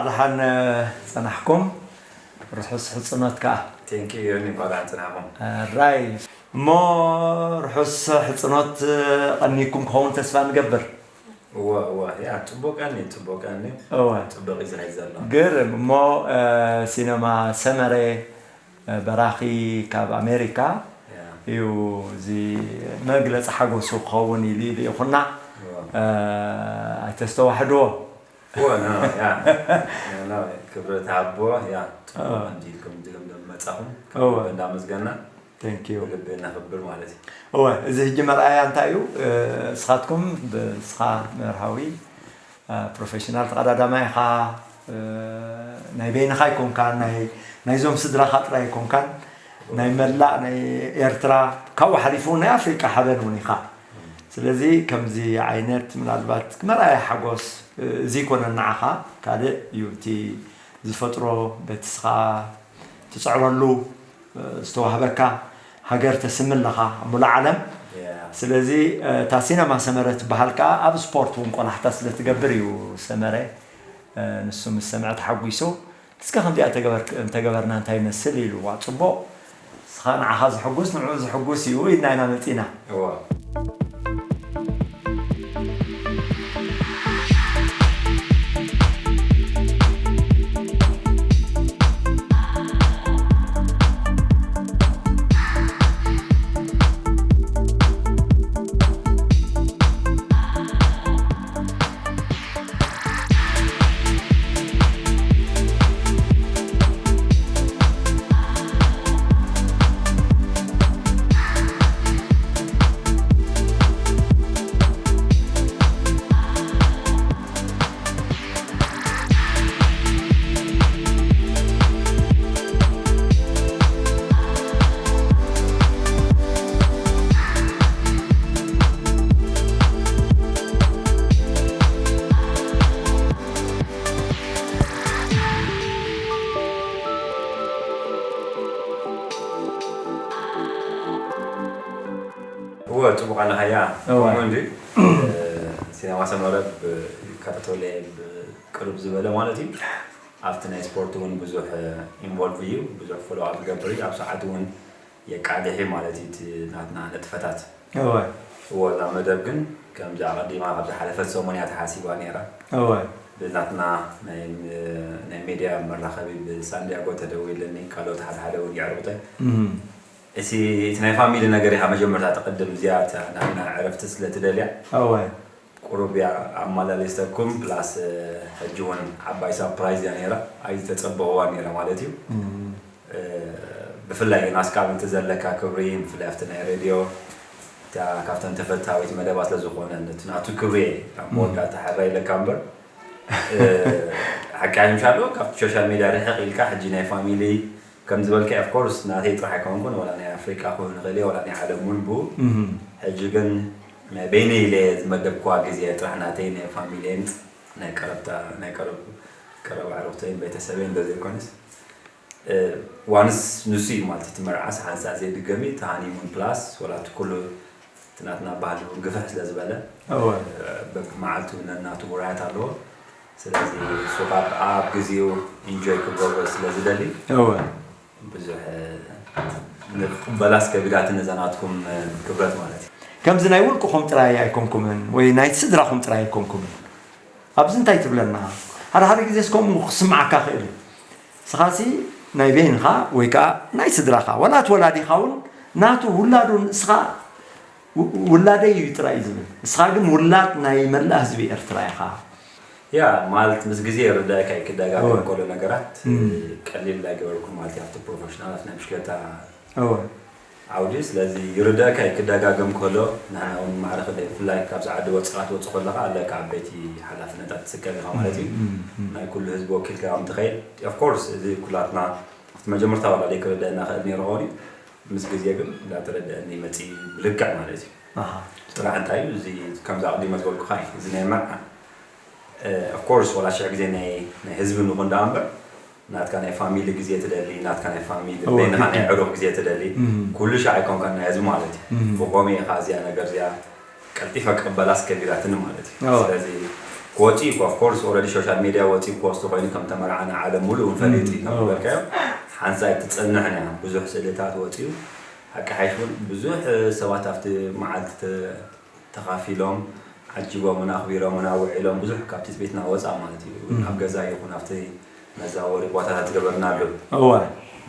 ደሓን ጸናሕኩም። ርሑስ ሕጽኖት ከኣ። Thank you ዮኒ፣ እንኳዕ ደሓን ጸናሕኩም። ራይ እሞ፣ ርሑስ ሕጽኖት ቀኒኩም ክኸውን ተስፋ ንገብር። እወ እወ፣ ያ ጽቡቅ ቀኒ፣ ጽቡቅ ቀኒ። እወ። ጽቡቅ እዩ ዝሕዝ ዘሎ። ግርም እሞ፣ ሲነማ ሰመረ በራኺ ካብ ኣሜሪካ እዩ። እዚ መግለፂ ሓጎሱ ክኸውን ኢሉ ልኢኹና። ኣይተስተዋሕድዎ። እወ፣ ኖ፣ ያ። ኖ፣ ኖ፣ ክብረት ሃቦ፣ ያ። ጽቡቅ እንዲ ኢልኩም ድገም ደም መጻኹም። እወ። እንዳመስገና። Thank you። ብልቢ ነኽብር ማለት እዩ። እወ፣ እዚ ሕጂ መርኣያ እንታይ እዩ? እስኻትኩም ብስኻ መርሃዊ ፕሮፌሽናል ተቐዳዳማይ ኢኻ። ናይ በይንኻ ኣይኮንካን፣ ናይ ናይዞም ስድራኻ ጥራይ ኣይኮንካን፣ ናይ መላእ ናይ ኤርትራ፣ ካብኡ ሓሊፉ ናይ ኣፍሪቃ ሓበን እውን ኢኻ። ስለዚ ከምዚ ዓይነት ምናልባት መርኣያ ሓጎስ እዚ ይኮነን ንዓኻ፣ ካልእ እዩ እቲ ዝፈጥሮ፣ በቲ ስኻ ትጽዕረሉ ዝተዋህበካ ሃገር ተስሚ ኣለኻ ኣብ ሙሉእ ዓለም። ስለዚ እታ ሲነማ ሰመረ ትበሃል ከኣ ኣብ ስፖርት እውን ቆላሕታ ስለ ትገብር እዩ ሰመረ። ንሱ ምስ ሰምዐ ተሓጒሱ፣ እስከ ከምዚኣ እንተገበርና እንታይ ይመስል ኢሉ። ዋ ጽቡቕ፣ ንስኻ ንዓኻ ዘሐጉስ ንዕኡ ዘሐጉስ እዩ ኢልና ኢና መጺና። እወ፣ ጽቡቕ ኣለኻያ። እወ። ከምኡ እንዲ፣ እ፣ ሲነማ ሰመረ ብ-፣ ይከታተሎ እየ ብቅርብ ዝበለ ማለት እዩ። ኣብቲ ናይ ስፖርት እውን ብዙሕ፣ እ፣ ኢንቮልቭ እዩ፣ ብዙሕ ፎሎ ኣፕ ዝገብር እዩ። ኣብ ሰዓት እውን የቃድሕ እዩ ማለት እዩ እቲ ናትና ንጥፈታት። እወ። እወ፣ እዛ መደብ ግን ከምዚ ኣቐዲማ ካብ ዝሓለፈት ሰሙን እያ ተሓሲባ ነይራ። እወ። ብናትና ናይ፣ ናይ ሜድያ መራኸቢ ብሳንዲያጎ ተደዊለኒ፣ ካልኦት ሓደ ሓደ እውን የዕሩኽተይ። እም። እቲ፣ እቲ ናይ ፋሚሊ ነገር ኢኻ መጀመርታ ትቕድም፣ እዚኣ እታ ናትና ዕረፍቲ ስለ ትደልያ። እወ። ቁሩብ እያ ኣመላሊሰኩም፣ ፕላስ፣ እ፣ ሕጂ እውን ዓባይ ሳፕራይዝ እያ ነይራ፣ ኣይዝተጸበኽዋን ነይራ ማለት እዩ። እም። እ፣ ብፍላይ ናስካ ምእንቲ ዘለካ ክብሪ፣ ብፍላይ ኣብቲ ናይ ሬድዮ፣ እታ ካብተን ተፈታዊት መደባት ስለ ዝኾነ፣ ነቲ ናቱ ክብሪ እየ ኣብ መወዳእታ ሕራይ ኢለካ እምበር፣ እ፣ ሓቂ ኣይምሻሎ፣ ካብቲ ሶሻል ሜድያ ርሕቕ ኢልካ፣ ሕጂ ናይ ፋሚሊ፣ ከም ዝበልካዮ፣ of course፣ ናተይ ጥራሕ ኣይኮንኩን፣ ዋላ ናይ ኣፍሪቃ ክኸውን ይኽእል እየ፣ ዋላ ናይ ዓለም እውን ብኡ። እም። ሕጂ ግን ናይ በይነይ ኢለ ዝመደብክዋ ግዜ ጥራሕ ናተይ፣ ናይ ፋሚልየን፣ ናይ ቀረብታ፣ ናይ ቀረብ፣ ቀረብ ኣዕሩኽተይን ቤተሰበይን እንተዘይኮነስ፣ እ፣ ዋንስ ንሱ እዩ ማለት እቲ መርዓስ ሓንሳእ ዘይድገም እዩ፣ እቲ ሃኒሙን ፕላስ፣ ዋላ እቲ ኩሉ እቲ ናትና ባህሊ እውን ግፍሕ ስለ ዝበለ፣ እወ። እ፣ በብመዓልቱ ነናቱ ውራያት ኣለዎ። ስለዚ ንሱ ካብ ኣብ ግዜኡ ኢንጆይ ክገብሮ ስለ ዝደሊ፣ እወ። ብዙሕ፣ እ፣ ንክቕበላስ ከቢዳትኒ እዛ ናትኩም፣ እ፣ ክብረት ማለት እዩ። ከምዚ ናይ ውልቅኹም ጥራይ ኣይኮንኩምን፣ ወይ ናይ ስድራኹም ጥራይ ኣይኮንኩምን። ኣብዚ እንታይ ትብለና? ሓደ ሓደ ግዜስ ከምኡ ክስምዓካ ክእል እዩ። ንስኻሲ ናይ በይንኻ ወይ ከኣ ናይ ስድራኻ፣ ዋላ እቲ ወላዲኻ እውን ናቱ ውላዱ ንስኻ ው-፣ ውላደይ እዩ ጥራይ እዩ ዝብል። ንስኻ ግን ውላድ ናይ መላእ ህዝቢ ኤርትራ ኢኻ። ያ፣ ማለት ምስ ግዜ ይርዳእካ እዩ፣ ክደጋገም እወ። ከሎ ነገራት፣ እም። ቀሊል ኣይገበርኩን ማለት እዩ፣ ኣብቲ ፕሮፌሽናል፣ ኣብቲ ናይ ብሽክለታ እወ። ዓውዲ፣ ስለዚ ይርዳእካ እዩ፣ ክደጋገም ከሎ፣ ንሕና እውን ማዕረ ክንደይ፣ ብፍላይ ካብዚ ዓዲ ወጻኢ ክትወጽእ ከለኻ ኣለካ ዓበይቲ ሓላፍነታት ትስከም ኢኻ ማለት እዩ። እም፣ እም፣ እም። ናይ ኩሉ ህዝቢ ወኪልካ ከም ትኸይድ፣ of course፣ እዚ ኩላትና እቲ መጀመርታ ዋላ ዘይክርደአና ክእል ነይሩ ኸውን እዩ፣ ምስ ግዜ ግን እንዳተረደአኒ መጺኡ ብልክዕ ማለት እዩ። ኣሃ። ጥራሕ እንታይ እዩ፣ እዚ ከምዚ ኣቕዲመ ዝበልኩኻ እዩ፣ እዚ ናይ መርዓ፣ እ፣ of course፣ ዋላ ሽሕ ግዜ ናይ፣ ናይ ህዝቢ ንኹን ደኣ እምበር፣ ናትካ ናይ ፋሚሊ ግዜ ትደሊ፣ ናትካ ናይ ፋሚሊ፣ እወ፣ በይንኻ ናይ ግድን። ዕሩኽ ግዜ ትደሊ፣ እም። ኩሉ ሻዕ ኣይኮንካን ናይ ህዝቢ ማለት እዩ። እም። ብኸመይ ኢኻ እዚኣ ነገር እዚኣ ቀልጢፈ ክቕበላስ ከቢዳትኒ ማለት እዩ። እወ። ስለዚ ወፂኡ እኮ፣ of course already social media ወፂኡ ፖስት ኮይኑ ከም ተመርዓነ ዓለም ሙሉእ እውን ፈሊጡ እዩ። ከም ዝበልካዮ ሓንሳይ ትፀንሕን እያ። ብዙሕ ስእልታት ወፂኡ፣ ሓቂ ሓይሽ እውን ብዙሕ ሰባት ኣብቲ መዓልቲ ተ- ተኻፊሎም ዓጂቦምን ኣኽቢሮምን ኣውዒሎም ብዙሕ ካብ ትፅቢትና ወፃ ማለት እዩ። ኣብ ገዛ ይኹን ኣብቲ መዛወሪ ቦታታት ዝገበርናሉ። እወ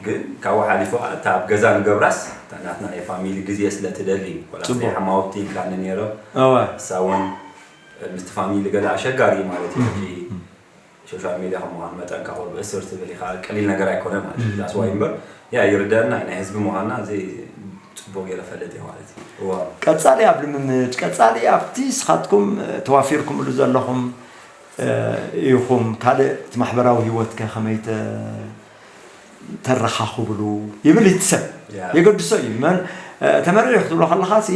ግን ካብኡ ሓሊፉ ከዓ እታ ኣብ ገዛ ንገብራስ እታ ናትና ናይ ፋሚሊ ግዜ ስለ ትደሊ፣ ወላ ጽቡቕ። ሓማውቲ ኢልካኒ ነይሮ። እወ እሳ እውን ምስቲ ፋሚሊ ገለ ኣሸጋሪ እዩ ማለት እዩ። ሕጂ ሶሻል ሚድያ ከም ምዃኑ መጠን ካብ ቁሩብ እስር ትብል ኢኻ፣ ቀሊል ነገር ኣይኮነ ማለት እዩ። ዳስዋይ እምበር ያ ይርደና ናይ ህዝቢ ምዃንና እዚ ጽቡቕ ገይረ ፈልጥ እየ ማለት እዩ። እዋ ቀጻሊ ኣብ ልምምድ ቀጻሊ ኣብቲ ስኻትኩም ተዋፊርኩምሉ ዘለኹም ኢኹም። ካልእ እቲ ማሕበራዊ ህይወትከ ከመይ ተረኻኽብሉ ይብል እቲ ሰብ። የገድሶ እዩ። መን ተመሪዑ ክትብሎ ከለኻ ሲ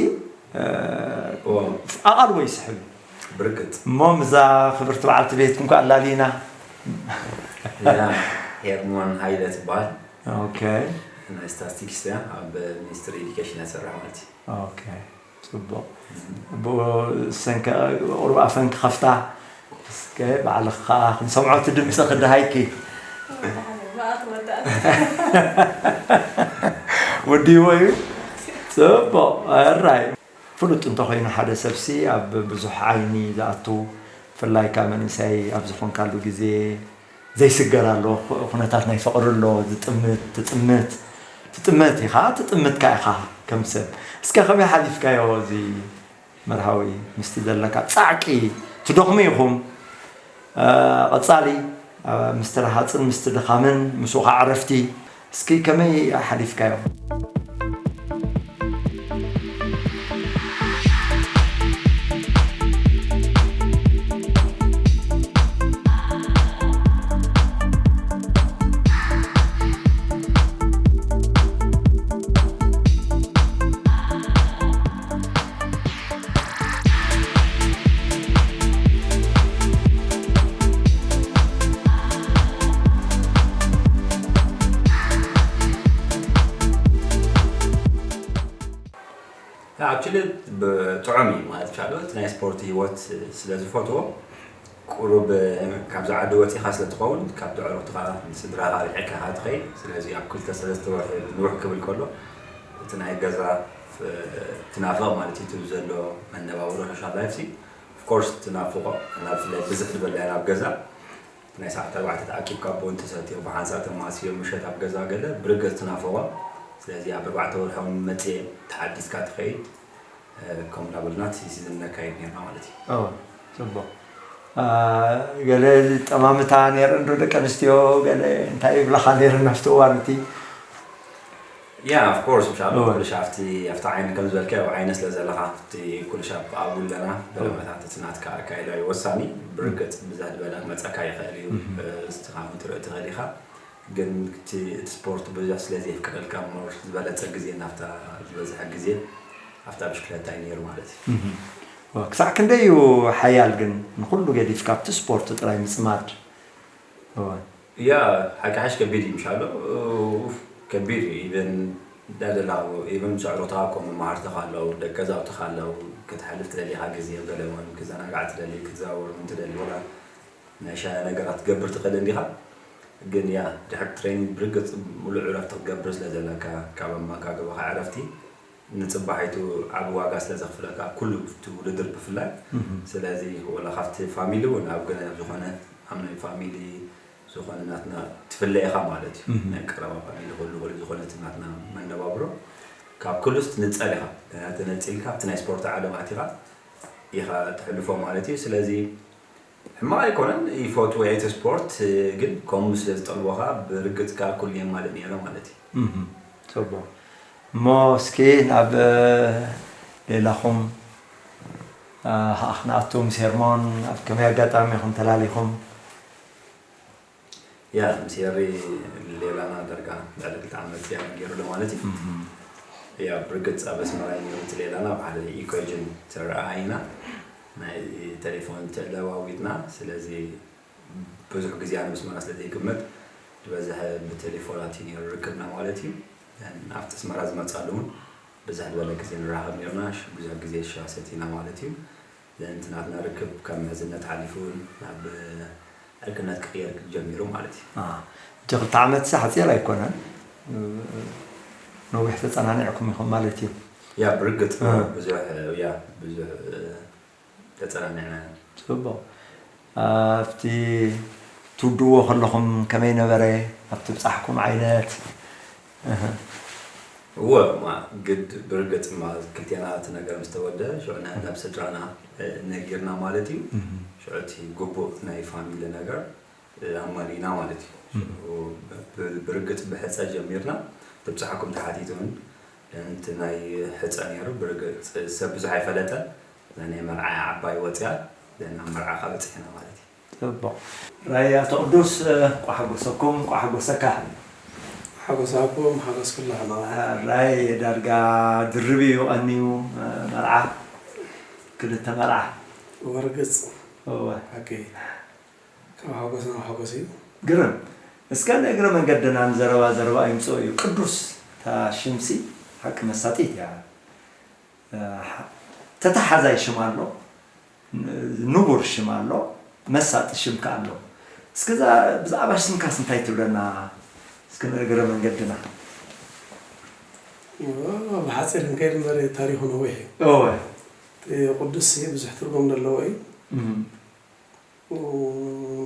ኣቓልቦ ይስሕብ እዩ። ብርግጽ እሞ ምዛ ክብርቲ በዓልቲ ቤትኩም ከ ኣላሊና። ያ ሄርሞን ሃይለ ትበሃል። ኦኬ። ናይ ስታስቲክስ እያ፣ ኣብ ሚኒስትሪ ኤዱኬሽን እያ ትሰርሕ ማለት እዩ። ኦኬ። ጽቡቕ። ብኡ ሰንከ ቁሩብ ኣፈን ክኸፍታ እስከ ባዕልኺ ከኣ ክንሰምዖ እቲ ድምጺ ክደሃይኪ። ወዲዎ እዩ። ጽቡቕ። ኣራይ ፍሉጥ እንተኾይኑ ሓደ ሰብሲ ኣብ ብዙሕ ዓይኒ ዝኣቱ ብፍላይ ካብ መንእሰይ ኣብ ዝኾንካሉ ግዜ ዘይስገር ኣሎ። ኩነታት ናይ ፍቕሪ ኣሎ። ዝጥምት ትጥምት ትጥምት ኢኻ ትጥምት ከኣ ኢኻ ከም ሰብ። እስከ ከመይ ሓሊፍካዮ እዚ መርሃዊ ምስቲ ዘለካ ጻዕቂ? ትደኽሙ ኢኹም። ቀጻሊ ምስቲ ረሃጽን ምስቲ ድኻምን ምስኡ ከዓ ዕረፍቲ እስኪ ከመይ ሓሊፍካዮ? ኣክቹሊ ብጥዑም እዩ ማለት ይቻላል። እቲ ናይ ስፖርት ህይወት ስለ ዝፈትዎ ቁሩብ ካብዚ ዓዲ ወፂኻ ስለ ትኸውን ካብቲ ዕሩኽትኻ ንስድራኻ ርሒቕካ ኢኻ ትኸይድ። ስለዚ ኣብ ክልተ ሰለስተ ወርሒ ንውሕ ክብል ከሎ እቲ ናይ ገዛ ትናፍቕ ማለት እዩ። እቲ ዘሎ መነባብሮ ሶሻል ላይፍ ሲ ኦፍኮርስ ትናፍቖ እና ብፍላይ ብዝሕ ዝበለ ናብ ገዛ ናይ ሰዓት ኣርባዕተ ተኣኪብካ ቡን ተሰትዮ ብሓንሳብ ተማስዮ ምሸት ኣብ ገዛ ገለ ብርግጽ ትናፍቖ። ስለዚ ኣብ ኣርባዕተ ወርሒ እውን መጽየ ተሓዲስካ ትኸይድ። ከምኡ እናበልና እቲ ሲዝን ነካይድ ነርና ማለት እዩ። ኦ፣ ጽቡቕ። ገለ ጠማምታ ነይረን ዶ ደቂ ኣንስትዮ ገለ እንታይ ይብላኻ ነይረን ኣብቲ እዋን እቲ? ያ ኦፍ ኮርስ ምሻሉ እወ። ኩሉ ሻፍቲ ኣብቲ ዓይኒ ከም ዝበልካዮ ኣብ ዓይኒ ስለ ዘለኻ እቲ ኩሉ ሻፍ ኣብኡ ኣለና። በለመታት እቲ ናትካ ኣካይዳ እዩ ወሳኒ። ብርግጽ ብዛ ዝበለ ክመጸካ ይኽእል እዩ። እስትኻ ክትርኢ ትኽእል ኢኻ። ግን እቲ እቲ ስፖርት ብዙሕ ስለ ዘየፍቅደልካ ሞር ዝበለጸ ግዜ ናብታ ዝበዝሐ ግዜ ኣብታ ብሽክለታ እዩ ነይሩ ማለት እዩ። እወ፣ ክሳዕ ክንደይ እዩ ሓያል ግን ንኹሉ ገዲፍካ ኣብቲ ስፖርት ጥራይ ምጽማድ? እወ። ያ ሓቂ ሓሽ ከቢድ እዩ ምሻሎ። ኡፍ፣ ከቢድ እዩ። ኢቨን ዳደላ ኢቨን ምስ ኣዕሩኽትኻ እኮ መማህርትኻ ኣለዉ፣ ደቂ ገዛውትኻ ኣለዉ፣ ክትሓልፍ ትደሊ ኢኻ ግዜ ገለ እውን ክዘናጋዕ ትደሊ ክትዘዋወር እውን ትደሊ ወላ ናይ ሻሂ ነገራት ክትገብር ትኽእል እንዲኻ። ግን ያ ድሕሪ ትሬኒንግ ብርግጽ ሙሉእ ዕረፍቲ ክትገብር ስለ ዘለካ ካብ ኣመጋግባኻ ዕረፍቲ ንጽባሒቱ ዓቢ ዋጋ ስለ ዘኽፍለካ ኩሉ እቲ ውድድር ብፍላይ ስለዚ ወላ ካብቲ ፋሚሊ እውን ኣብ ገለ ዝኾነ ኣብ ናይ ፋሚሊ ዝኾነ ናትና ትፍለ ኢኻ ማለት እዩ ናይ ቀረባ ፋሚሊ ኩሉ ኩሉ ዝኾነ እቲ ናትና መነባብሮ ካብ ኩሉስ ትንጸል ኢኻ ተነጺልካ ኣብቲ ናይ ስፖርት ዓለም ኣቲኻ ኢኻ ትሕልፎ ማለት እዩ ስለዚ ሕማቕ ኣይኮነን ይፈትዎ እቲ ስፖርት ግን ከምኡ ስለ ዝጠልቦኻ ብርግጽ ከኣ ኩሉ የማልእ ነይረ ማለት እዩ። እህ፣ ጽቡቕ። እሞ እስኪ ናብ ሌላኹም ከኣ ክንኣቱ፣ ምስ ሄርሞን ኣብ ከመይ ኣጋጣሚ ኢኹም ተላሊኹም? ያ ምስ ሄሪ ሌላና ዳርጋ ልዕሊ ክልተ ዓመት ያ ገይሩ ኣሎ ማለት እዩ። ያ ብርግጽ ኣብ ኣስመራ እዩ ነቲ ሌላና ኣብ ሓደ ኢኮጅን ተረኣኢና ናይ ቴሌፎን ተለዋዊጥና ስለዚ ብዙሕ ግዜ ኣነ ብስመራ ስለ ዘይግመት ዝበዝሐ ብቴሌፎናት እዩ ነይሩ ርክብና ማለት እዩ ኣብቲ ኣስመራ ዝመፃሉ እውን ብዝሕ ዝበለ ግዜ ንራኸብ ነርና ብዙሕ ግዜ ሻ ሰቲና ማለት እዩ እቲ ናትና ርክብ ካብ ምሕዝነት ሓሊፉ እውን ናብ ዕርክነት ክቕየር ጀሚሩ ማለት እዩ። ሕጂ ክልተ ዓመት ሳ ሓፂር ኣይኮነን። ነዊሕ ተፀናኒዕኩም ኢኹም ማለት እዩ። ያ ብርግፅ ብዙሕ ያ ብዙሕ ተፀናኒዕና ኢና። ፅቡቕ ኣብቲ ትውድዎ ከለኹም ከመይ ነበረ ኣብቲ ብፃሕኩም ዓይነት እወ ማ ግድ ብርግፅ ማ ክልቴና እቲ ነገር ምስ ተወደ ሽዑ ናብ ስድራና ነጊርና ማለት እዩ። ሽዑ እቲ ግቡእ ናይ ፋሚሊ ነገር ኣማሊእና ማለት እዩ። ብርግፅ ብሕፀ ጀሚርና ትብፅሓኩም ተሓቲቱ እውን እቲ ናይ ሕፀ ነይሩ ብርግፅ ሰብ ብዙሕ ኣይፈለጠን። ናይ መርዓ ዓባይ ወፅያ ናብ መርዓ ካብ በፅሕና ማለት እዩ። ፅቡቕ ራይ ኣቶ ቅዱስ ቋሓጎሰኩም ቋሓጎሰካ ሓጎሳኩም ሓጎስ ኩላህና ራይ ዳርጋ ድርብ እዩ ቀንዩ መርዓ ክልተ መርዓ ወርግፅ እወ ሓቂ ካብ ሓጎስ ናብ ሓጎስ እዩ ግርም እስከ ንእግረ መንገድና ንዘረባ ዘረባ ይምፅኦ እዩ ቅዱስ እታ ሽምሲ ሓቂ መሳጢት እያ ተተሓዛይ ሽም ኣሎ ንቡር ሽም ኣሎ መሳጢ ሽም ከ ኣሎ እስከ ብዛዕባ ሽምካስ እንታይ ትብለና እስከ ንእግረ መንገድና ብሓፂር ክንከይድ እምበር ታሪኹ ነዊሕ እዩ እወ ቅዱስ ብዙሕ ትርጉም ዘለዎ እዩ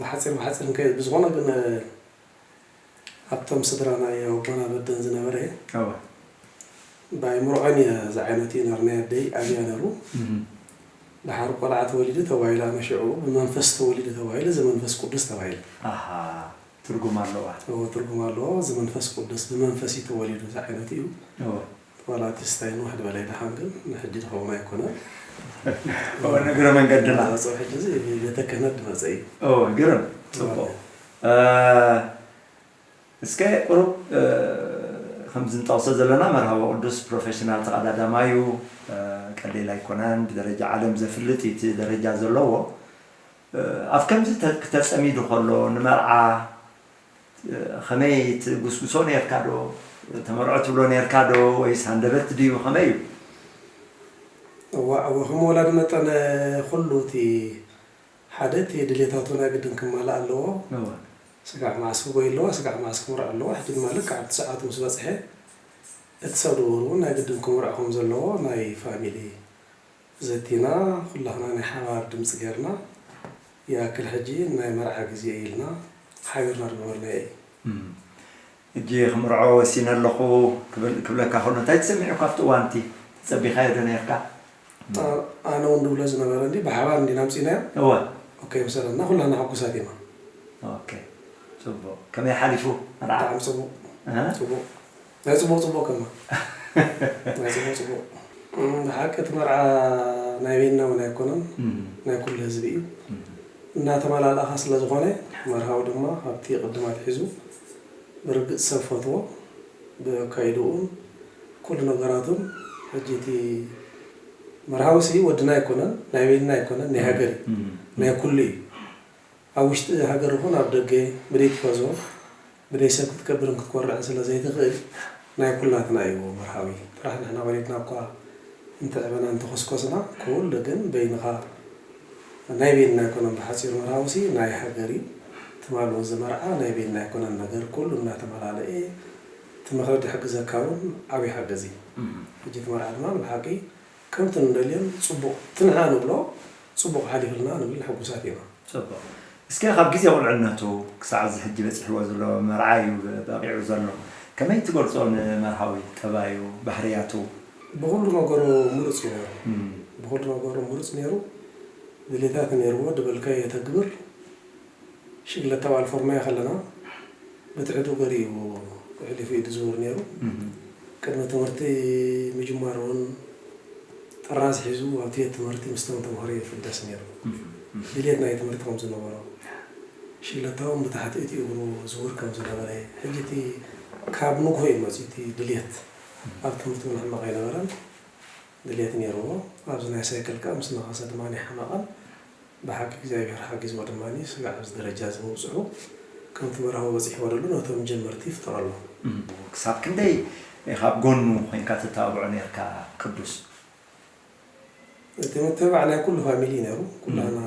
ብሓፂር ብሓፂር ንከይድ ብዝኾነ ግን ኣብቶም ስድራና ኣቦና በደን ዝነበረ ብኣይምርዖን እየ ዝዓይነቱ እዩ ነርናይ ኣደይ ኣብያ ነሩ ድሓር ቆልዓ ተወሊዱ ተባሂሉ ኣነ ሽዑ ብመንፈስ ተወሊዱ ተባሂሉ እዚ መንፈስ ቅዱስ ተባሂሉ ትርጉም ኣለዋ ትርጉም ኣለዎ እዚ መንፈስ ቅዱስ ብመንፈስ እዩ ተወሊዱ ዝዓይነቱ እዩ ዋላ እቲ ስታይ ንውሕ ዝበለ ይደሓን ግን ንሕጂ ዝኸውን ኣይኮነን እግረ መንገድና ዝመፅኦ ሕጂ እዚ ቤተ ክህነት ዝመፀ እዩ ግርም ፅቡቅ እስከ ቁሩብ ከምዚ ንጠቕሶ ዘለና መርሃዊ ቅዱስ ፕሮፌሽናል ተቐዳዳማዩ ቀሊል ኣይኮነን ብደረጃ ዓለም ዘፍልጥ እዩ እቲ ደረጃ ዘለዎ ኣብ ከምዚ ክተፀሚዱ ከሎ ንመርዓ ከመይ ትጉስጉሶ ነርካ ዶ ተመርዖ ትብሎ ነርካ ዶ ወይስ ሃንደበት ድዩ ከመይ እዩ እዋ እወ ከም ወላዲ መጠን ኩሉ እቲ ሓደ እቲ ድሌታቱ ናይ ግድን ክማላእ ኣለዎ ስጋዕ መዓስ ክጎይ ኣለዎ ስጋዕ መዓስ ክምርዖ ኣለዎ ሕጂ ድማ ልክዕ ኣብቲ ሰዓቱ ምስ በፅሐ እቲ ሰብ ድወር እውን ናይ ግድን ክምርዖ ከም ዘለዎ ናይ ፋሚሊ ዘቲና ኩላኽና ናይ ሓባር ድምፂ ገይርና ይኣክል ሕጂ ናይ መርዓ ግዜ ኢልና ሓቢርና ዝገበርናዮ እዩ። ሕጂ ክምርዖ ወሲነ ኣለኹ ክብል- ክብለካ ከሎ እንታይ ተሰሚዑ ካብቲ እዋን እቲ ተፀቢኻዮ ዶ ነርካ? ኣነ እውን ድብሎ ዝነበረ እንዲ ብሓባር እንዲና ኣምፂናዮ እወ ኦኬ ምሰለና ኩላና ሕጉሳት ኢና። ኦኬ ፅቡቕ ከመይ ሓሊፉ መርዓ? ብጣዕሚ ፅቡቕ እህ? ፅቡቕ ናይ ፅቡቕ ፅቡቕ ከማ ናይ ፅቡቕ ፅቡቕ እም፣ ብሓቂ እቲ መርዓ ናይ በይንና እውን ኣይኮነን ናይ ኩሉ ህዝቢ እዩ እናተመላላእኻ ስለ ዝኾነ መርሃዊ ድማ ካብቲ ቅድም ኣትሒዙ ብርግፅ ሰብ ፈትዎ ብኣካይድኡን ኩሉ ነገራቱን ሕጂ እቲ መርሃዊ ሲ ወድና ኣይኮነን ናይ በይንና ኣይኮነን ናይ ሃገር እዩ ናይ ኩሉ እዩ ኣብ ውሽጢ ሃገር ይኹን ኣብ ደገ ብደይ ቲፎዞ ብደይ ሰብ ክትከብርን ክትኮርዕን ስለ ዘይትኽእል ናይ ኩላትና እዩ መርሃዊ ጥራሕ ንሕና ወሊድና እኳ እንትዕበና እንተኾስኮስና ኩሉ ግን በይንኻ ናይ በይንና ኣይኮነን ብሓፂሩ መርሃዊ ሲ ናይ ሃገር እዩ ትማል እውን ዝመርዓ ናይ በይንና ኣይኮነን ነገር ኩሉ እናተመላለኤ እቲ ምኽሪ ድሕግዘካ እውን ዓብዪ ሓገዝ እዩ ሕጂ እቲ መርዓ ድማ ብሓቂ ከምቲ ንደልዮን ፅቡቕ እቲ ንሕና ንብሎ ፅቡቕ ሓሊፍልና ንብል ሕጉሳት ኢና። ፅቡቕ። እስከ ካብ ግዜ ቁልዕነቱ ክሳዕ እዚ ሕጂ በፂሕዎ ዘሎ መርዓ እዩ በቒዑ ዘሎ። ከመይ ትገልፆ ንመርሃዊ ጠባዩ፣ ባህርያቱ? ብኹሉ ነገሩ ምሩፅ እዩ ነይሩ። ብኹሉ ነገሩ ምሩፅ ነይሩ። ድሌታት ነይርዎ፣ ድበልካዮ የተግብር። ሽግለታ በዓል ፎርማዮ ከለና ብትሕቱ ገሪኡ ኣሕሊፉ እዩ ዝዝውር ነይሩ። ቅድሚ ትምህርቲ ምጅማር እውን ጥራዝ ሒዙ ኣብቲ ቤት ትምህርቲ ምስቶም ተምሃሮ ይፍደስ ነይሩ። ድልየት ናይ ትምህርቲ ከም ዝነበሮ፣ ሽግለታ እውን ብታሕቲ እቲ እግሩ ዝውር ከም ዝነበረ፣ ሕጂ እቲ ካብ ንግሆ እዩ መፂኡ እቲ ድልየት ኣብ ትምህርቲ እውን ሕማቕ ኣይነበረን። ድሌት ነይርዎ። ኣብዚ ናይ ሳይክል ከኣ ምስ ነኸሰ ድማ ይሓመቐን ብሓቂ እግዚኣብሔር ሓጊዝዎ ድማ ስጋዕ ኣብዚ ደረጃ እዚ ምብፅሑ ከምቲ መርሃዊ በፂሕዎ ደሎ ነቶም ጀመርቲ ይፍጠረሎም። ክሳብ ክንደይ ኢኻ ኣብ ጎኑ ኮይንካ ተተባብዖ ነርካ ቅዱስ? እቲ ምትብባዕ ናይ ኩሉ ፋሚሊ እዩ ነይሩ። ኩላና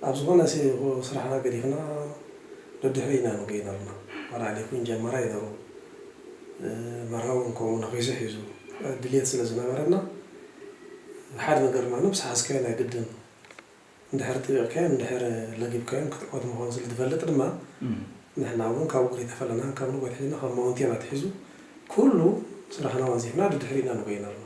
ኣብ ዝኾነ ሲ-፣ ስራሕና ገዲፍና ደድሕሪ ኢና ንጎይ ነርና። ዋላ ሌኩን ጀመራ እዩ ነሩ። እ፣ መርሃዊ እውን ከምኡ ነኺሱ ሒዙ ድልየት ስለ ዝነበረና፣ ሓደ ነገር ድማ ምስ ሓዝካዮ ናይ ግድን እንድሕር ጥቢቕካዮም፣ እንድሕር ለጊብካዮም ክትዕወት ምዃኑ ስለ ትፈልጥ ድማ፣ እም። ንሕና እውን ካብ እግሪ ተፈለና፣ ካብ ንጎት ሒዝና፣ ካብ ማውንቴን ኣትሒዙ፣ ኩሉ ስራሕና ወንዚፍና፣ ድድሕሪና ንጎይ ነርና።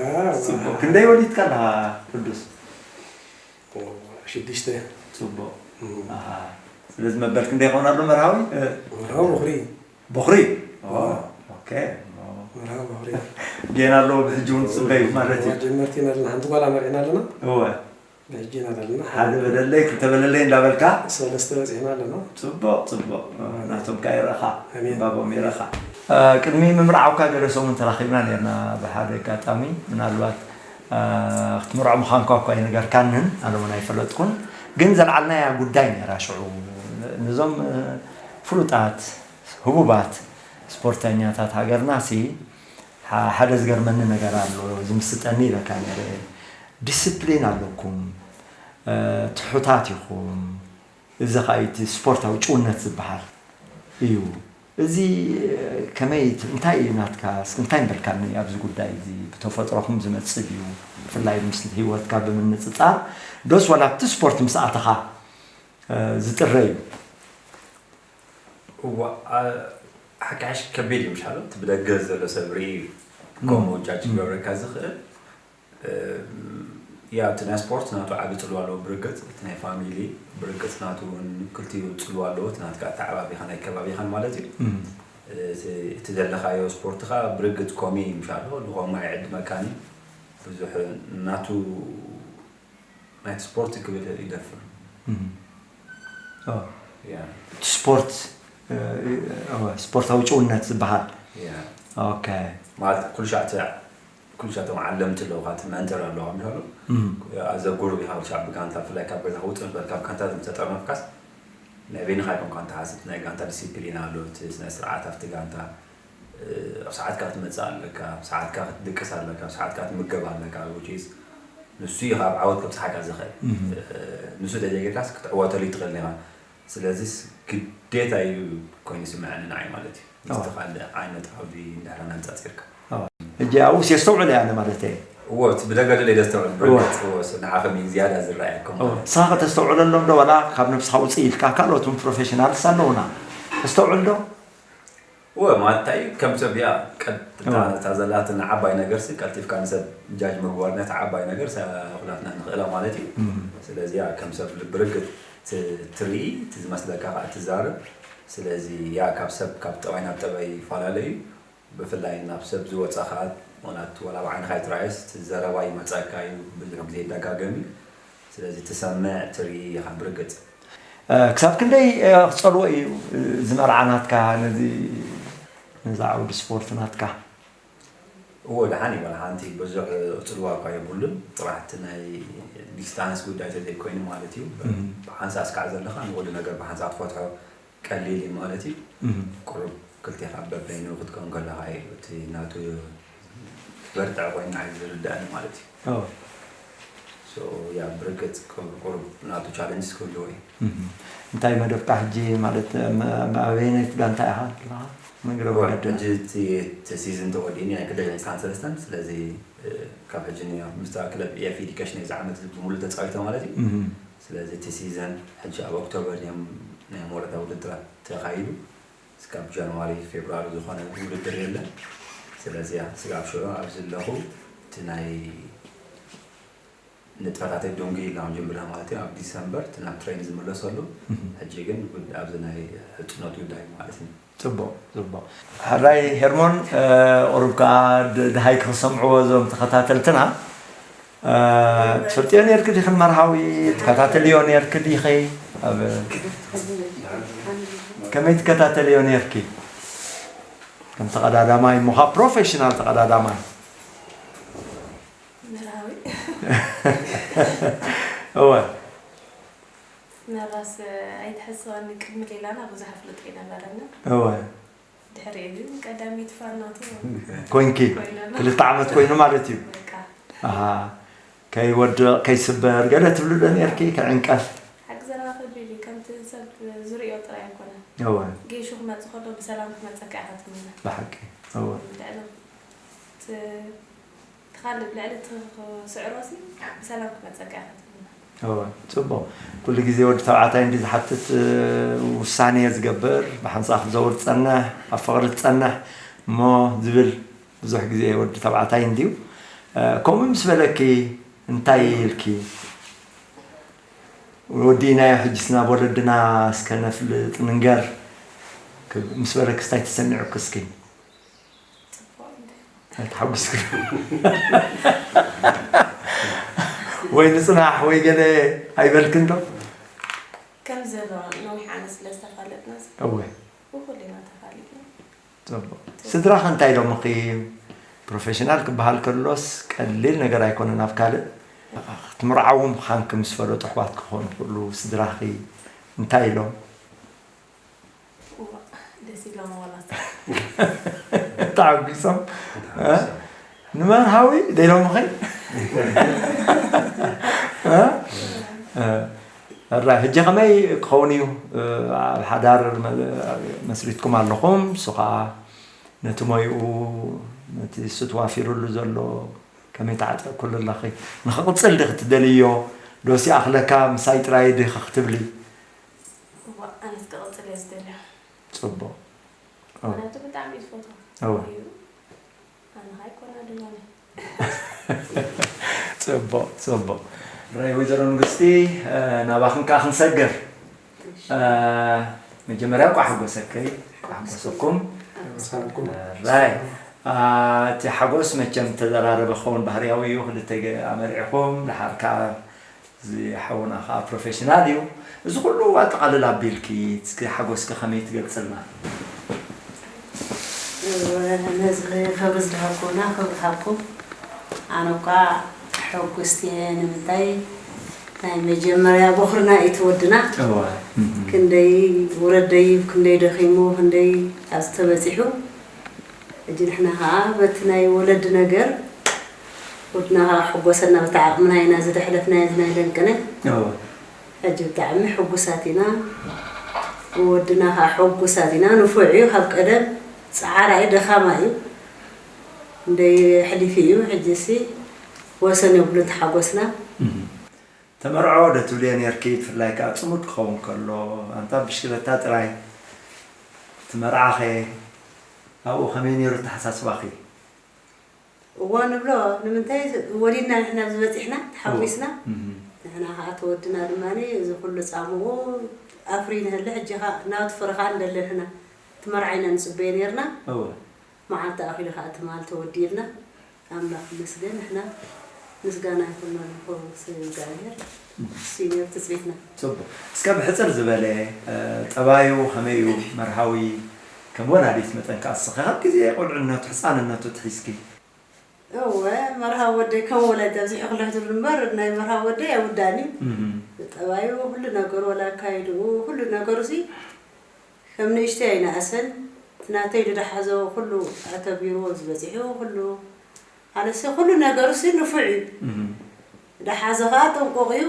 ኣዎ። ጽቡቕ። ክንደይ ወሊድካ ኣለኻ ቅዱስ? ሽዱሽተ። ጽቡቕ። እም። ኣሃ። ስለዚ መበል ክንደይ ይኸውን ኣሎ መርሃዊ? እ፣ መርሃዊ በኹሪ። በኹሪ? ኦ፣ ኦ። ኦኬ። ኦ። መርሃዊ በኹሪ። ጌና ኣለዎ ብሕጂ እውን ዝጽበዩ ማለት እዩ። ጀመርቲ ኢና ዘለና፣ ሓንቲ ጓል ኣመርዒና ኣለና። እወ። ብሕጂ ኢና ዘለና። ሓደ በለለይ፣ ክልተ በለለይ እንዳበልካ? ሰለስተ በጺሕና ኣለና። ጽቡቕ፣ ጽቡቕ። ኦ፣ ናቶም ከኣ ይረኻ። ኣሜን። ባቦም ይረኻ። እ፣ ቅድሚ ምምርዓውካ ገለ ሰሙን ተራኺብና ነርና ብሓደ ኣጋጣሚ። ምናልባት፣ እ፣ ክትምርዖ ምዃንካ እኳ ኣይነገርካንን፣ ኣነ እውን ኣይፈለጥኩን። ግን ዘልዓልናያ ጉዳይ ነይራ ሽዑ። ነዞም፣ እ፣ ፍሉጣት፣ ህቡባት ስፖርተኛታት ሃገርናሲ፣ ሓ-፣ ሓደ ዝገርመኒ ነገር ኣሎ፣ ዝምስጠኒ ኢለካ ነይረ። ዲስፕሊን ኣለኩም፣ እ፣ ትሑታት ኢኹም። እዚ ኸኣ እቲ ስፖርታዊ ጭውነት ዝበሃል እዩ። እዚ ከመይ፣ እንታይ እዩ ናትካ? እስኪ እንታይ ምበልካኒ ኣብዚ ጉዳይ እዚ? ብተፈጥሮኹም ዝመጽእ ድዩ? ብፍላይ ምስ ህይወትካ ብምንጽጻር ዶስ ዋላ ኣብቲ ስፖርት ምስ ኣተኻ፣ እ፣ ዝጥረ እዩ? እዋ፣ ኣ-፣ ሓቂ ሓሽ ከቢድ እዩ ምሻሎ። እቲ ብደገ ዘሎ ሰብ ርኢ እዩ እም። ከምኡ ጃጅ እም። ክገብረካ ዝኽእል። እም፣ ያ፣ እቲ ናይ ስፖርት ናቱ ዓቢ ጽልዋ ኣለዎ ብርግጽ። እቲ ናይ ፋሚሊ ብርግጽ ናቱ እውን ክልቲኡ ጽልዋ ኣለዎ። እቲ ናትካ ኣተዓባቢኻን ኣከባቢኻን ማለት እዩ። እም። እቲ፣ እቲ ዘለኻዮ ስፖርት ኸኣ ብርግጽ ኮሚ እዩ ምሻሎ። ንኮማ ይዕድመካን እዩ። ብዙሕ ናቱ ናይቲ ስፖርት ክብል ይደፍር። እም። ኦ። ያ። እቲ ስፖርት፣ እ፣ እ፣ ኦ፣ ስፖርታዊ ጭውነት ዝበሃል። ያ። ኦኬ። ማለት ኩሉ ሻዕ እቲ፣ ኩሉ ሻዕ እቶም ዓለምቲ ኣለዉ፣ ካብቲ መንተር ኣለዉ፣ ካብ ምሻሉ። እም። ኣዘ ጉሩብ ኢኻ፣ ኩሉ ሻዕ ብጋንታ፣ ብፍላይ ካብ ገዛ ክውጽእ ንበል፣ ካብ ጋንታ ምስ ተጠርነፍካስ፣ ናይ በይንኻ ኣይኮንካን ትሓስብ፣ ናይ ጋንታ ዲሲፕሊን ኣሎ፣ እቲ ስነ ስርዓት ኣብቲ ጋንታ፣ ኣብ ሰዓትካ ክትመጽእ ኣለካ፣ ኣብ ሰዓትካ ክትድቅስ ኣለካ፣ ኣብ ሰዓትካ ክትምገብ ኣለካ፣ which is ንሱ እዩ ካብ ዓወት ከብጽሓካ ዝኽእል። እህ። እ፣ ንሱ ተዘይጌርካስ ክትዕወተሉ ይትኽእል ኢኻ። ስለዚስ ግዴታ እዩ ኮይኑ ይስምዐኒ ንዓይ ማለት እዩ። ኣዎ። ምስቲ ካልእ ዓይነት ዓውዲ እንድሕር ኣነጻጺርካ። ኣዎ። ሕጂ ኣብኡስ የስተውዕል እየ ኣነ ማለት እየ። እዎ፣ እቲ ብደገ ደለ የስተውዕል፣ እዎ። ብርግጽ፣ እዎ፣ ስ-፣ ንዓኹም እዩ ዝያዳ ዝረኣየኩም እዎ። ማለት እዩ። ንስኻ ከተስተውዕለሎም ዶ ዋላ ካብ ነብስኻ ውጽእ ኢልካ ካልኦት እውን ፕሮፌሽናልስ ኣለዉና። ተስተውዕል ዶ? እወ፣ ማለት እንታይ እዩ፣ ከም ሰብ እያ ቀጥታ እወ። እታ ዘላትና ዓባይ ነገርሲ ቀልጢፍካ ንሰብ ጃጅ ምግባር ነታ ዓባይ ነገር እሳ ኩላትና ንኽእላ ማለት እዩ። እም። ስለዚ እያ ከም ሰብ ብርግጽ ት-፣ ትርኢ፣ እቲ ዝመስለካ ከኣ ትዛረብ። ስለዚ እያ ካብ ሰብ፣ ካብ ጠባይ ናብ ጠባይ ይፈላለ እዩ። ብፍላይ ናብ ሰብ ዝወጸ ከኣ፣ ምኽንያቱ ዋላ ኣብ ዓይንኻ ኣይትረኣዮስ፣ እቲ ዘረባ ይመጸካ እዩ፣ ብዙሕ ግዜ ይደጋገም እዩ። ስለዚ ትሰምዕ፣ ትርኢ ኢኻ ብርግጽ። እ፣ ክሳብ ክንደይ፣ እ፣ ክጸልዎ እዩ፣ እ፣ እዚ መርዓ ናትካ ነዚ፣ ነዛ ዓውዲ ስፖርት ናትካ? እዎ፣ ደሓን እዩ። ዋላ ሓንቲ ብዙሕ ጽልዋ እኳ የብሉን። ጥራሕ እቲ ናይ ዲስታንስ ጉዳይ ተዘይኮይኑ ማለት እዩ። እም። ብሓንሳእ ስካዕ ዘለኻ ንኹሉ ነገር ብሓንሳእ ትፈትሖ ቀሊል እዩ ማለት እዩ። እም። ቁሩብ ክልቴኻ በበይኑ ክትከውን ከለኻ እዩ እቲ ናቱ በርትዕ ኮይኑ ንዓይ ዝርድኣኒ ማለት እዩ። ኦ። So፣ ያ፣ ብርግጽ ቁሩብ፣ ቁሩብ ናቱ ቻለንጅስ ክህልዎ እዩ። እም። እንታይ መደብካ ሕጂ ማለት፣ መ-፣ መ-፣ ኣበየነይቲ ጋንታ ኢኻ ዘለኻ? መግረ ወ-፣ ወረደ። ሕጂ እቲ፣ እቲ ሲዝን ተወዲእኒ ናይ ክልተ ሽሕን ዕስራን ሰለስተን፣ ስለዚ፣ እ፣ ካብ ሕጂ ን-፣ ምስታ ክለብ ኤፍ ኤዲኬሽን እዚ ዓመት ብምሉእ ተጻዊተ ማለት እዩ። እም። ስለዚ እቲ ሲዝን ሕጂ ኣብ ኦክቶበር እዮም ናይ መወዳእታ ውድድራት ተኻይዱ። እስካብ ጃንዋሪ፣ ፌብሩዋሪ ዝኾነ ውድድር የለን። ስለዚ፣ ስጋብ ሽዑ ኣብዚ ኣለኹ፣ እቲ ናይ ንጥፈታተይ ደንጉየ ኢልና ክንጅምር ኢና ማለት እዩ። ኣብ ዲሰምበር እቲ ናብ ትሬን ዝምለሰሉ፣ ሕጂ ግን ጉድ-፣ ኣብዚ ናይ ሕጽኖት ጉዳይ ማለት እዩ። ጽቡቕ፣ ጽቡቕ። ሕራይ ሄርሞን፣ ቁሩብ ከኣ ድ-፣ ድሃይ ክሰምዕዎ እዞም ተኸታተልትና። ትፈልጥዮ ነርኪ ዲኺ ንመርሃዊ? ትከታተልዮ ነርኪ ዲኺ? ኣብ ከመይ ትከታተልዮ ነርኪ? ከም ተቐዳዳማይ ምዃ፣ ፕሮፌሽናል ተቐዳዳማይ። መርሃዊ እወ። መራስ ኣይትሕስወኒ፣ ቅድሚ ሌላና ብዙሕ ኣፍልጦ ኣይነበረንን። እወ። ድሕሪኡ ግን ቀዳመይቲ ፋን ናቱ ኮይንኪ? ኮይነና። ክልተ ዓመት ኮይኑ ማለት እዩ። በቃ ኣሃ። ከይወድቕ፣ ከይስበር፣ ገለ ትብሉ ዶ ነርኪ? ክዕንቀፍ? ሓቂ ዘረባ ከቢድ እዩ። ከምቲ ሰብ ዝርእዮ ጥራይ ኣይኮነን። እወ። ጌሹ ክመጽእ ከሎ ብሰላም ክመጸካ ኢኻ ትምነ። ብሓቂ። እወ። ልዕሊ እቲ፣ እቲ ካልእ ልዕሊ እቲ ክስዕሮሲ ብሰላም ክመጸካ ኢኻ ትምነ። እወ። ጽቡቕ። ኩሉ ግዜ ወዲ ተባዕታይ እንዲ ዝሓትት፣ እ፣ ውሳኔ ዝገብር፣ ብሓንሳእ ክዘውር ዝጸንሕ፣ ኣብ ፍቕሪ ዝጸንሕ እሞ ዝብል ብዙሕ ግዜ ወዲ ተባዕታይ እንድዩ። እ፣ ከምኡ ምስ በለኪ እንታይ ኢልኪ? ወዲእናዮ ሕጅስ ናብ ወለድና እስከ ነፍልጥ ንንገር ክብ-፣ ምስ በለክስ እንታይ ተሰሚዑኪ እስኪ? ጽቡቕ እንደ ኣይተሓጉስኪ? ወይ ንጽናሕ ወይ ገለ ኣይበልክን ዶ? ከም ዘሎ ነዊሕ ዓመት ስለ ዝተፋለጥና እወ። ብኹሉ ኢና ተፋሊጥና። ጽቡቕ። ስድራኺ እንታይ ኢሎምኺ? ፕሮፌሽናል ክበሃል ከሎስ ቀሊል ነገር ኣይኮነን። ኣብ ካልእ ክትምርዓዊ ምዃንኪ ምስ ፈለጡ ኣሕዋት ክኾኑ ክእሉ ስድራኺ እንታይ ኢሎም? እዋ፣ ደስ ኢሎም ዋላ ተዓጒሶም? እ? ንመርሃዊ ዶ ኢሎምኺ? እ? እ። ሕራይ፣ ሕጂ ከመይ ክኸውን እዩ? ኣብ ሓዳር መ-፣ መስሪትኩም ኣለኹም፣ እሱ ኸዓ ነቲ ሞይኡ፣ ነቲ እሱ ተዋፊሩሉ ዘሎ ከመይ ተዓጢቕኩሉ ኣለኺ? ንኽቕጽል ዲኺ ትደልይዮ? ዶስ ይኣኽለካ ምሳይ ጥራይ ዲኺ ክትብሊ? እዋ፣ ኣነስ ክቕጽል እየ ዝደልዮ። ጽቡቕ። ምኽንያቱ ብጣዕሚ እዩ ዝፈትዎ። እወ። እዩ። ኣነ ኸዓ ኣይኮና ድማኒ። ጽቡቕ፣ ጽቡቕ። ራይ ወይዘሮ ንግስቲ፣ እ፣ ናባኽን ከኣ ክንሰግር። እ፣ መጀመርያ እንቋዕ ሓጎሰከይ፣ እንቋዕ ሓጎሰኩም። ኣመሰግንኩም። ራይ፣ እ፣ እቲ ሓጎስ መቸም ተዘራረበ ክኸውን ባህርያዊ እዩ፣ ክልተ ገ-፣ ኣመሪዕኹም፣ ደሓር ከኣ እዚ ሓውና ከኣ ፕሮፌሽናል እዩ። እዚ ኩሉ ኣጠቓልል ኣቢልኪ፣ እስኪ ሓጎስኪ ከመይ ትገልጽልና? ነዚ ክብሪ ዝሃብኩምና ክብሪ ሃብኩም። ኣነ እኳ ሕጉስቲ እየ። ንምንታይ ናይ መጀመርያ ቦኽርና እዩ እቲ ወድና። እወ። እም። ክንደይ ውረድ ደይብ፣ ክንደይ ደኺሙ፣ ክንደይ ኣብዚ ተበጺሑ። ሕጂ ንሕና ኸዓ በቲ ናይ ወለዲ ነገር ወድና ኸዓ ሕጎሰና፣ በቲ ዓቕምና ኢና እዚ ደሕለፍናዮ እዚ ናይ ለንቅነ። እወ። ሕጂ ብጣዕሚ ሕጉሳት ኢና። ወድና ኸዓ ሕጉሳት ኢና። ንፉዕ እዩ። ካብ ቀደም ጸዓራ እዩ፣ ደኻማ እዩ። እንደይ ኣሕሊፉ እዩ። ሕጂሲ ወሰን የብሉን ተሓጎስና። እም። ተመርዖ ዶ ትብልዮ ኔርኪ? ብፍላይ ከኣ ጽሙድ ክኸውን ከሎ፣ ኣንታ ብሽክለታ ጥራይ ትመርዓኸ፣ ኣብኡ ከመይ ኔሩ ኣተሓሳስባኺ? እዎ ንብሎ፣ ንምንታይ ወሊድና ንሕና ኣብዚ በጺሕና፣ ተሓጒስና። እም። ንሕና ኸዓ ተወድና ድማ እዚ ኩሉ ጻምኡ ኣፍሪ ንህለ፣ ሕጂ ኸዓ ናብቲ ፍረ ኸዓ ንደሊ ንሕና። እቲ መርዓ ኢና ንጽበዮ ኔርና። እወ። መዓልቲ ኣኺሉ ኸዓ ትማል ተወዲእልና። ኣምላኽ ይመስገን፣ ንሕና ምስጋና ይኹኖ ንኽብር እግዚኣብሔር። እሱ እዩ ነይሩ ትጽቢትና። ጽቡቕ። እስከ ብሕጽር ዝበለ፣ እ፣ ጠባዩ ኸመይ እዩ መርሃዊ? ከም ወላዲት መጠን ከኣ እስኸ ካብ ግዜ ቁልዕነቱ፣ ሕጻንነቱ ትሒዝኪ? እወ፣ መርሃዊ ወደይ ከም ወላዲት ኣብዚሑ ክልሕትሉ እምበር፣ ናይ መርሃዊ ወደይ ኣይውዳእን እዩ። እም። ጠባዩ፣ ኩሉ ነገሩ፣ ወላ ኣካይድኡ፣ ኩሉ ነገሩሲ ከም ንእሽተይ ኣይነኣሰን። እቲ ናተይ ድሓዞ ኩሉ ኣተግቢርዎ ኣብዚ በጺሑ፣ ኩሉ ኣነሲ ኩሉ ነገሩሲ ንፉዕ እዩ። እም። ድሓዞ ኸዓ ጥንቁቕ እዩ፣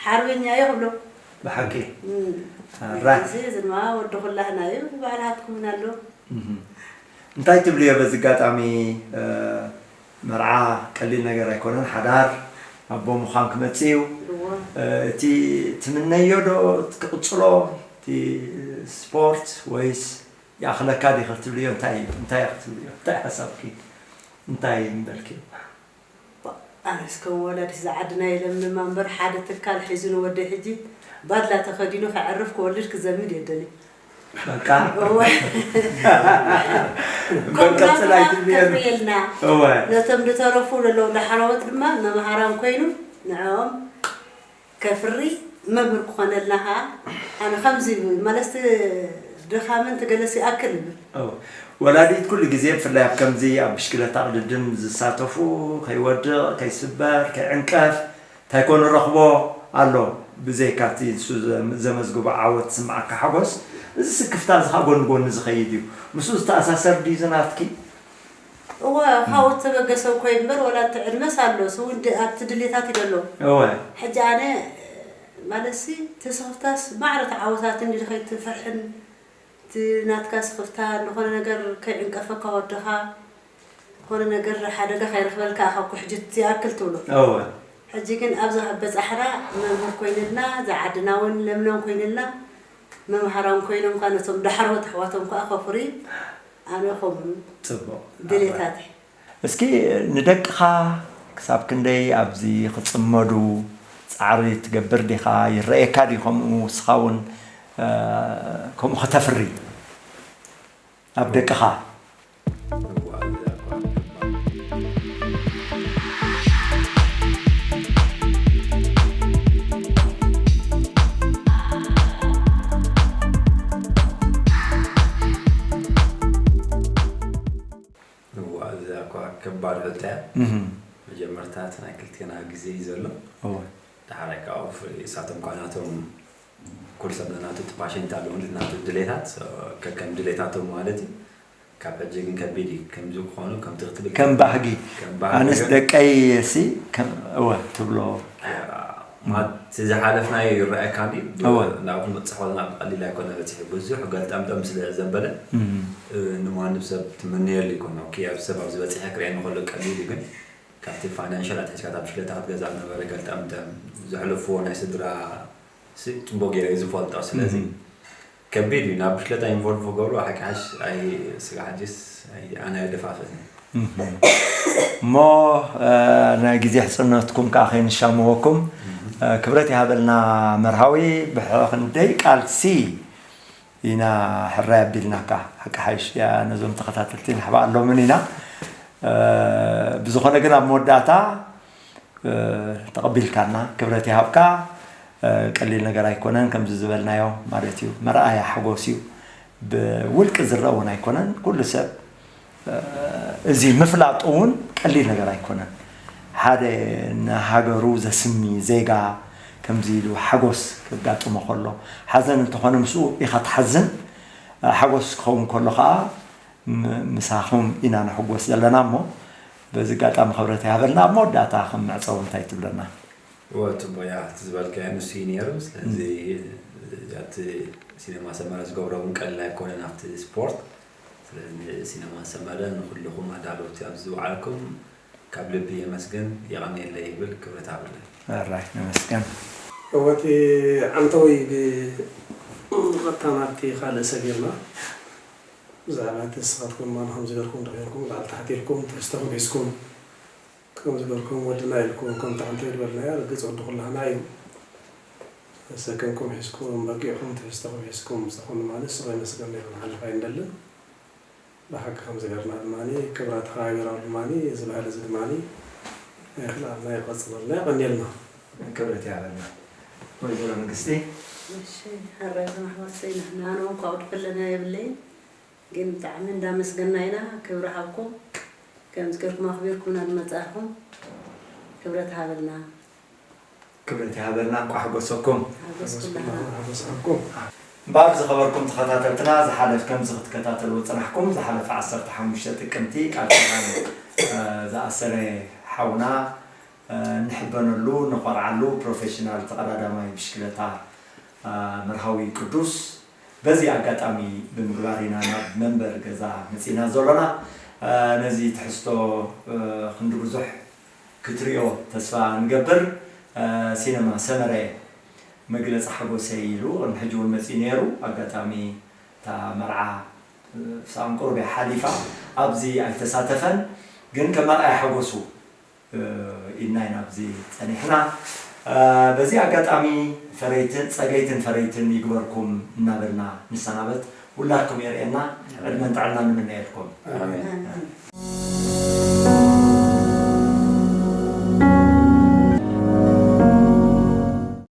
ሓርበኛ እዩ ክብሎ። ብሓቂ። እም። ራይ። እዚ ድማ ወዲ ኩላህና እዩ፣ ባዕልኻትኩምን ኣሎ። እም። እንታይ ትብልዮ በዚ ኣጋጣሚ? እ፣ መርዓ ቀሊል ነገር ኣይኮነን። ሓዳር ኣቦ ምዃን ክመጽእ እዩ። እዎ። እ፣ እቲ ትምነዮ ዶ ክቕጽሎ? እቲ ስፖርት ወይስ ይኣኽለካ ዲኺ ክትብልዮ? እንታይ እዩ? እንታይ ኢኺ ክትብልዮ? እንታይ ሓሳብኪ? እንታይ ምበልኪ? ኣነስ ከም ወላዲት ዝዓድና የለምንማ እምበር፣ ሓደ ትካል ሒዙ ንወደይ ሕጂ ባድላ ተኸዲኑ ከዕርፍ ክወልድ ክዘምድ የደልዩ። በቃ እወ። በቀጽል ኣይትብልየን። ከፍርየልና እወ ነቶም ዝተረፉ ዘለዉ ዳሕረዎት ድማ መምሃራን ኮይኑ ንዕኦም ከፍሪ መምህር ክኾነልና ከዓ ኣነ ከምዚ ይብል መለስቲ ድኻምን ትገለስ ይኣክል ይብል። ወላዲት ኩሉ ግዜ ብፍላይ ኣብ ከምዚ ኣብ ብሽክለታ ቅድድም ዝሳተፉ ከይወድቕ ከይስበር ከይዕንቀፍ እንታይ ኮን ረኽቦ ኣሎ። ብዘይካ እቲ ንሱ ዘመዝግቦ ዓወት ዝስምዓካ ሓጎስ፣ እዚ ስክፍታ እዚ ከዓ ጎኒ ጎኒ ዝኸይድ እዩ። ምስኡ ዝተኣሳሰር ድዩ ዝናትኪ? እወ ካብኡ ተበገሰ እኮ ይንበር ወላ እቲ ዕድመስ ኣሎ ስው ኣብቲ ድሌታት ይደሎ። እወ ሕጂ ኣነ ማለትሲ ተስኽፍታስ ማዕረ ተዓወታት እንዲ ከይትፈርሕን እቲ ናትካ ስኽፍታ ዝኾነ ነገር ከይዕንቀፈካ ወድኻ ዝኾነ ነገር ሓደጋ ከይረኽበልካ ካብ ኩሕጅት ይኣክል ትብሎ። እወ ሕጂ ግን ኣብዚ በፃሕና መምህር ኮይንልና ዝዓድና እውን ለምለም ኮይንልና መምሃራን ኮይኖም ካ ነቶም ዳሕረዎት ኣሕዋቶም ከዓ ከፍሪ ኣነ ከምኡ ፅቡቕ ድሌታተይ። እስኪ ንደቅኻ ክሳብ ክንደይ ኣብዚ ክፅመዱ ፃዕሪ ትገብር ዲኻ? ይረኣየካ ድዩ ከምኡ ንስኻ እውን ከምኡ ከተፍሪ ኣብ ደቅኻ? እዋ እዛ እኳ ከባድ ሕቶ እያ። መጀመርታ እቲ ናይ ክልቴና ግዜ እዩ ዘሎ። ዳሕራይ ካብኡ እሳቶም ከዓ ናቶም ኩሉ ሰብ ናቱ እቲ ፓሽንት ኣለዎ ናቱ ድሌታት ከከም ድሌታቶም ማለት እዩ። ካብ ሕጂ ግን ከቢድ እዩ ከምዚ ክኾኑ ከምቲ ክትብል ከም ባህጊ ከም ባህጊ ኣነስ ግን ደቀይ ሲ ከም እወ ትብሎ ማት ዝሓለፍናዮ ይረኣየካ እንዲ እወ። ናብ ክንበፅሕ ከለና ብቐሊል ኣይኮነ በፂሑ ብዙሕ ገልጠምጠም ስለ ዘበለ ንማንም ሰብ ትምነየሉ ይኮን ኦኬ ኣብ ሰብ ኣብ ዝበፅሐ ክርኤ ንከሎ ቀሊል እዩ ግን ካብቲ ፋይናንሻል ኣትሒዝካ እታ ብሽክለታ ክትገዛ ዝነበረ ገልጠምጠም ዘሕለፍዎ ናይ ስድራ ሲ ፅቡቅ ገይረ እዩ ዝፈልጦ ስለዚ ከቢድ እዩ ናብ ብሽክለታ ኢንቮልቭ ክገብሩ ሓቂ ሓሽ ኣይ ስጋ ሓጅስ ኣይ ኣነ ኣይደፋፍእን እሞ ናይ ግዜ ሕፅነትኩም ከዓ ከይንሻመወኩም ክብረት ይሃበልና መርሃዊ ብሕክንደይ ቃልሲ ኢና ሕራይ ኣቢልናካ ሓቂ ሓይሽ ነዞም ተኸታተልቲ ንሕባ ኣሎምን ኢና ብዝኾነ ግን ኣብ መወዳእታ ተቐቢልካና ክብረት ይሃብካ ቀሊል ነገር ኣይኮነን ከምዚ ዝበልናዮ ማለት እዩ መርኣያ ሓጎስ እዩ ብውልቂ ዝረአ እውን ኣይኮነን ኩሉ ሰብ እዚ ምፍላጡ እውን ቀሊል ነገር ኣይኮነን ሓደ ንሃገሩ ዘስሚ ዜጋ ከምዚ ኢሉ ሓጎስ ከጋጥሞ ከሎ ሓዘን እንተኾነ ምስኡ ኢኻ ትሓዝን ሓጎስ ክኸውን ከሎ ከዓ ምሳኹም ኢና ንሕጎስ ዘለና እሞ በዚ ኣጋጣሚ ክብረት ይሃበልና ኣብ መወዳእታ ከም መዕፀዊ እንታይ ትብለና እወ ፅቡቅ እያ እቲ ዝበልካዮ ንሱ እዩ ነይሩ ስለዚ እቲ ሲነማ ሰመረ ዝገብሮ እውን ቀሊል ኣይኮነን ኣብቲ ስፖርት ስለዚ ሲነማ ሰመረ ንኩልኩም ኣዳለውቲ ኣብዚ ዝውዓልኩም ካብ ልቢ የመስግን የቀንየለይ ይብል ክብረት ኣብለ ራይ ነመስገን እወቲ ዓንተወይ ብቐጥታ ናብቲ ካልእ ሰጊርና ብዛዕባ እቲ ንስኻትኩም ማን ከም ዝገርኩም ደኺርኩም ላዕሊ ታሕቲ ኢልኩም ትሕዝቶኹም ሒዝኩም ከም ዝገርኩም ወድና ኢልኩም ከምቲ ዓንተወይ ዝበልናዮ ርግፅ ወዲ ኩላህና እዩ ሰከምኩም ሒዝኩም በጊዕኩም ትሕዝቶኹም ሒዝኩም ምሳኹም ድማ ንስኹ የመስገን ኢኹም ሓልፍ ኣይንደልን ብሓቂ ከምዚ ገርና ድማ ክብራ ተኸባቢራ ድማ እዚ ባህሊ እዚ ድማ ኣይክላልና ይቐፅለልና የቐንየልና ክብረት ይሃበልና ወይዘሮ መንግስቲ እሺ ሕራይ ዝማሕበርሰይ ንሕና ኣነ እውን ካብኡ ድፈለና የብለይን ግን ብጣዕሚ እንዳመስገና ኢና ክብሪ ሃብኩም ከምዚ ገርኩም ኣኽቢርኩምና ዝመፃእኹም ክብረት ሃበልና ክብረት ይሃበልና እንኳ ሓጎሰኩም ሓጎስኩላና ሓጎስኩም እምበኣር ዝኸበርኩም ተኸታተልትና ዝሓለፍ ከምዚ ክትከታተልዎ ፅናሕኩም ዝሓለፈ ዓሰርተ ሓሙሽተ ጥቅምቲ ቃል ኪዳን ዝኣሰረ ሓውና ንሕበነሉ ንኾርዓሉ ፕሮፌሽናል ተቐዳዳማይ ብሽክለታ መርሃዊ ቅዱስ በዚ ኣጋጣሚ ብምግባር ኢና ናብ መንበር ገዛ መፂና ዘሎና ነዚ ትሕዝቶ ክንዲ ብዙሕ ክትሪኦ ተስፋ ንገብር። ሲነማ ሰመረ መግለፂ ሓጎሰይ ኢሉ ቅድሚ ሕጂ እውን መፂኡ ነይሩ። ኣጋጣሚ እታ መርዓ ሳዕን ቁሩብ እያ ሓሊፋ ኣብዚ ኣይተሳተፈን። ግን ከም ኣርኣያ ሓጎሱ ኢልና ኢና ኣብዚ ጸኒሕና። በዚ ኣጋጣሚ ፈረይትን ጸገይትን ፈረይትን ይግበርኩም እናበልና ንሰናበት። ሁላትኩም የርእየና። ዕድመን ጥዕናን ንምነየልኩም። ኣሜን።